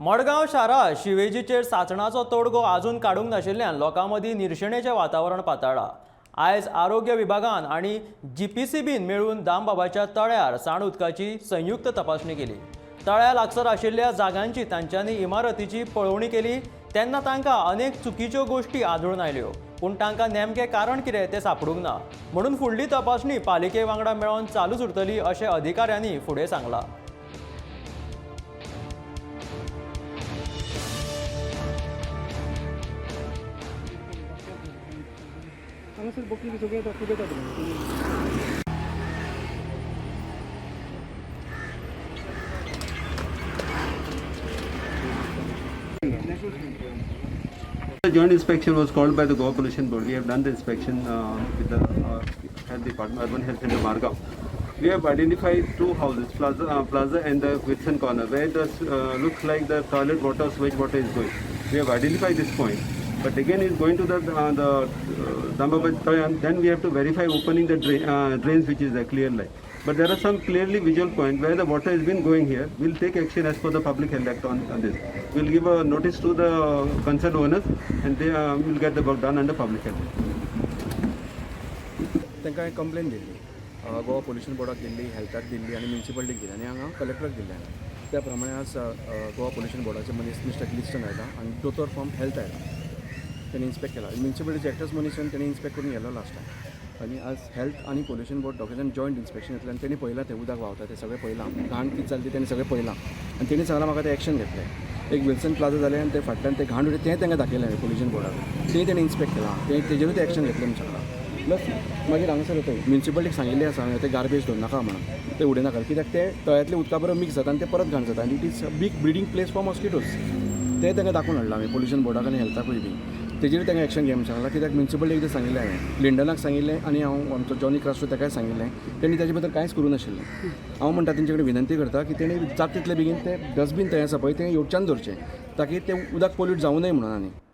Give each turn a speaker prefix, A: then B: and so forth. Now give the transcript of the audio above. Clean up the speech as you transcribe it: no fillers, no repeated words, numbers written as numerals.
A: मडगांव शारांत शिवेजीचेर साचणाचो तोडगो आजून काडूंक नाशिल्ल्यान लोकां मदीं निर्शेणेचें वातावरण पातळ्ळां. आयज आरोग्य विभागान आनी जीपीसीबीन मेळून दामबाबाच्या तळ्यार सांड उदकाची संयुक्त तपासणी केली. तळ्या लागसर आशिल्ल्या जागांची तांच्यांनी इमारतीची पळोवणी केली तेन्ना तांकां अनेक चुकीच्यो गोश्टी आदळून आयल्यो, पूण तांकां नेमकें कारण कितें तें सापडूंक ना. म्हणून फुडली तपासणी पालिके वांगडा मेळोन चालूच उरतली अशें अधिकाऱ्यांनी फुडें सांगलां.
B: हांगासर बकरी बी सगळें येता, खूब येता तुका.
C: The joint inspection was called by the Goa Pollution Board. We have done the inspection with the Health Department, Urban Health Center, Margao. We have identified two houses, Plaza and the Wilson Corner, where the looks like the toilet water, sewage water is going. We have identified this point, but again, it's going to the Dambabad Tayan. Then we have to verify opening the drains, which is a clear line. But there are some clearly visual point where the water has been going here. We'll take action as per the Public Health Act on this. We'll give a notice to the concerned owners and they will get the work done under Public Health Act.
D: तांकां हांवें complain दिल्ली, Goa pollution बोर्डाक दिल्ली, हेल्थाक दिल्ली आनी म्युनिसिपालिटीक दिल्ली आनी हांगा कलेक्टराक दिल्ली हांवें. त्या प्रमाणे आज Goa pollution बोर्डाचे मनीस मिस्टर ग्लिस्टन आयला आनी दोतोर फ्रॉम हेल्थ आयला. तेणी इन्स्पेक्ट केला. म्युनिसिपालिटीचे एकटोच मनीस येवन तेणी इन्स्पेक्ट करून गेलो लास्ट टायम. आनी आज हेल्थ आनी पोल्युशन बोर्ड दोगांयच्यान जॉयंट इन्स्पेक्शन येतलें आनी तेणी पळयलां, तें उदक व्हांवता तें सगळें पळयलां, घाण कितें जाली ती तेणी सगळें पळयलां आनी तेणी सांगलां म्हाका तें एक्शन घेतलें. एक विल्सन प्लाजा जालें आनी ते फाटल्यान ते घाण उडयता तें तांकां दाखयलें हांवें पोल्युशन बोर्डाक. तें तेणी इन्स्पेक्ट केलां, तें तेजेरूय तें एक्शन घेतलें म्हूण सांगलां. प्लस मागीर हांगासर येता, म्युनिसिपालिटीक सांगिल्लें आसा हांवें, ते गार्बेज दवरनाका म्हणून, ते उडयनाका, कित्याक ते तळ्यांतल्या उदका बरोबर मिक्स जाता आनी ते परत घाण जाता आनी it is a big breeding place for mosquitoes. ते तांकां दाखोवन हाडलां हांवें पोल्युशन बोर्डाक आनी हेल्थाकूय बी. तेजेर तांकां एक्शन घे म्हूण सांगलां, कित्याक म्युनिसिपालिटी एकदां सांगिल्लें हांवें, लिंडनाक सांगिल्लें आनी हांव आमचो जॉनी क्रास्टो ताकाय सांगिल्लें, तेणी ताजे बद्दल कांयच करूं नाशिल्लें. हांव म्हणटा, तेंचे कडेन विनंती करता की तेणी जाता तितले बेगीन ते डस्टबीन थंय आसा पळय तें येवच्यान दवरचें, ताकी तें उदक पोल्यूट जावं नये म्हणून. आनी